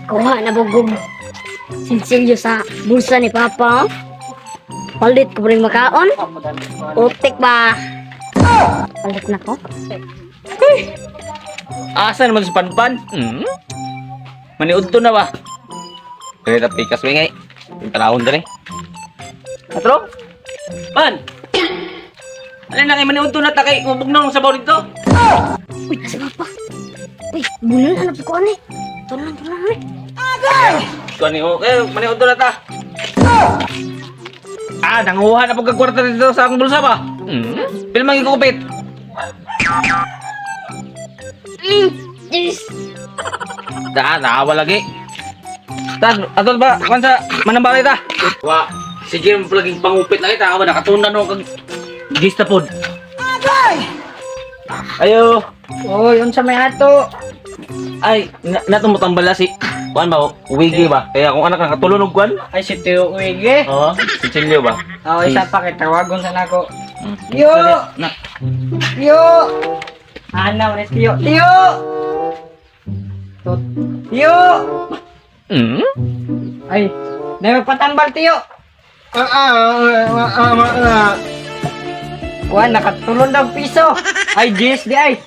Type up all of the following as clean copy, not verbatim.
Kuha na bugog. Sinsilyo sa bulsa ni Papa. Oh. Palit ko rin makaon. Utik ba? Palit na ko. Asa naman sa panpan? Hmm? Maniudto na ba? Kaya ta pikas wingay. Yung panahon dali. Atro? Pan! Alin na kay maniudto na ta kay mabugnaw ng sabaw dito. Uy, nasa Papa. Uy, bulan na po ko ani. Tulan, tulan, ani. Kuan ni okay, maniudto na ta. Ah, nanguha na pag kwarta dito sa akong bulsa ba? Hmm? Pilmang ikupit. Yes. Da, naawa lagi. Ta, atol ba? Kuan sa manambalay ta. Wa, sige mo palaging pangupit lagi ta, awa nakatunan no kag gista pod. Ayo. Oy, unsa may ato? Ay, na, natumutambala si kuan ba? Wigi ba? Kaya kung anak nakatulon og kuan? Ay, si Tio Uige. Oo, si Chilio ba? Oh, isa pa kay tawagon sa nako. Mm. Tio! Na, Tio! Ana, man Tio. Tio! Tio! Mm? Ay, na patambal Tio. Kuan nakatulon daw piso. Ay, Jis di ay.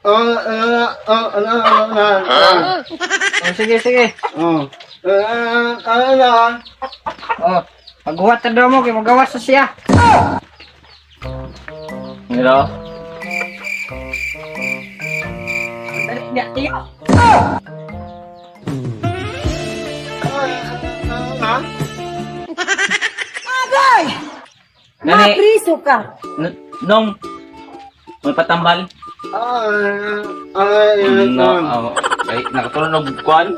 Oh, sige, sige. Oh, paghuwat na daw mo kay magawas sa siya. Hello. Dali niya, Tio. Nani, Mapriso ka. Nong may patambal. No, oh, ay nakatulon og kuan.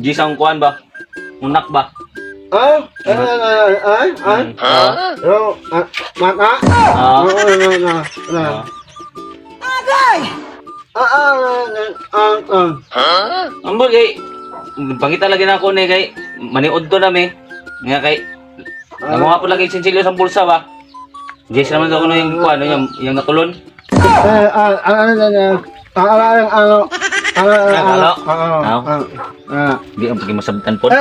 Gisang kuan ba? Unak ba? Ah. Ah. Ambol kay pangita lagi na ako ni kay maniud to nami. Nga kay nanguha po lagi sinsilyo sa bulsa ba. Jess naman daw kuno yung kuan yung natulon. Di ang pag masabtan po.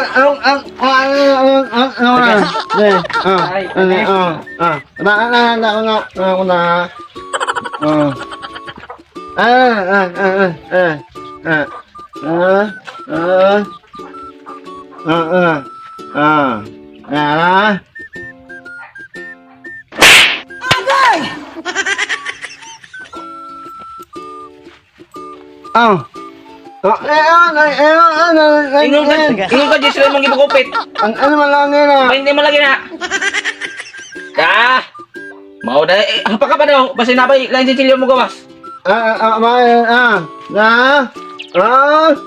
Ingon ka Jess mong gipakupit. Ang ano man lang nila. Ay, hindi mo lagi na. Ah! Mao na eh, hapa ka pa daw. Basta nabay lain sinsilyo mo gawas. Ah, ah, ah, ah, ah, ah, ah,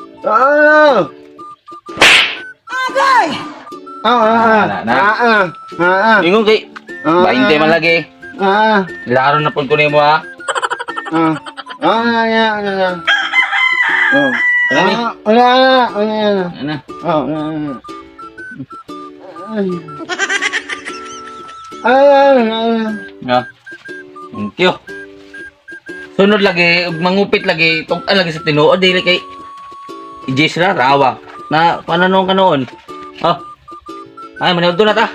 ah, ah, ah, ah, ah, Ingon kay ah, 20 man lagi. ah, Laro na pud ko nimo ha. ah, ah, ah, ah, oh, ah, wala, wala, wala, Ano? oh, ah, ah, ah, Yeah. Thank you. Sunod lagi, ug mangupit lagi, tug-an lagi sa tinuod dili kay Jess ra rawa. Na pananong ka noon. Oh. Ay, maniud na ta.